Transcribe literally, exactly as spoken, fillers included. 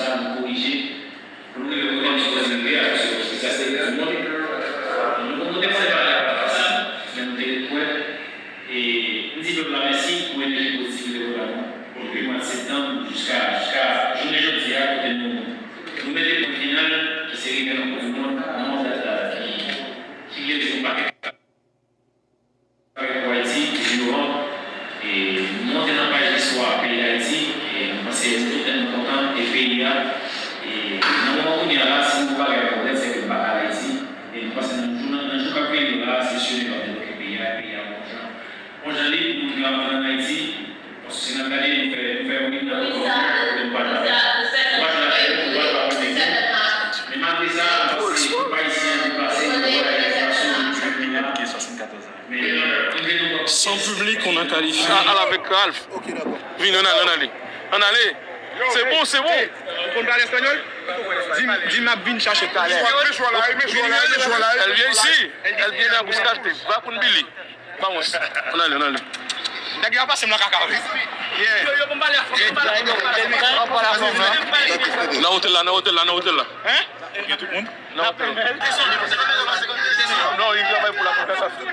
sa, nou korije, pou nou rive kote nou sipoze rive a, paske sa se di moun. Nou konn kontèks la pa t fasil, men nou te ret kwè. E m di pèp la mèsi pou enèji pozitif li te voye ba nou depi mwa septanm jiska, jiska jounen jodi a, kote nou, nou mete pwen final, ki se rive nan Koup di Mond, nan yon dat la ki, ki vle di yon pakèt avèk pou Ayiti, dizuit novanm, e monte nan paj listwa peyi Dayiti, e nou panse nou tout tèlman kontan, e peyi a, e nan moman kounye a la, si nou bagay pwoblèm, se ke nou pa ka Ayiti, e nou panse nan jou, nan, nan jou k ap vini yo la, se si nou ap debloke peyi a, peyi a bon jan, bon jan li, pou moun ki ap antre ann Ayiti, paske si n ap gade, nou fè, nou fè yon lit nan tout kòm nou, kote nou pa t la, nou pa t la, nou pa t la, men malgre sa, nou panse pèp ayisyen an deplase, nou wè enflasyon depi jounen la. San piblik, on a kalifye. Ah, al avèk Ralph. Vin, ann ale, ann ale. Ann ale. Se bon, se bon. Ou konn pale espanyòl? Di m, di m ap vin chache talè. Elle vient ici. Elle vient à buscarte. Va con Billy. Vamos. Ann ale, ann ale. Nèg yo ap pase m nan kaka, wi. Yeah. Yo, yo, pou m pale a fò, pou m pale a fò. Nan otèl la, nan otèl la, nan otèl la. Hein? Gen tout moun? Nan otèl la. Non, li travay pou la konfèsasyon.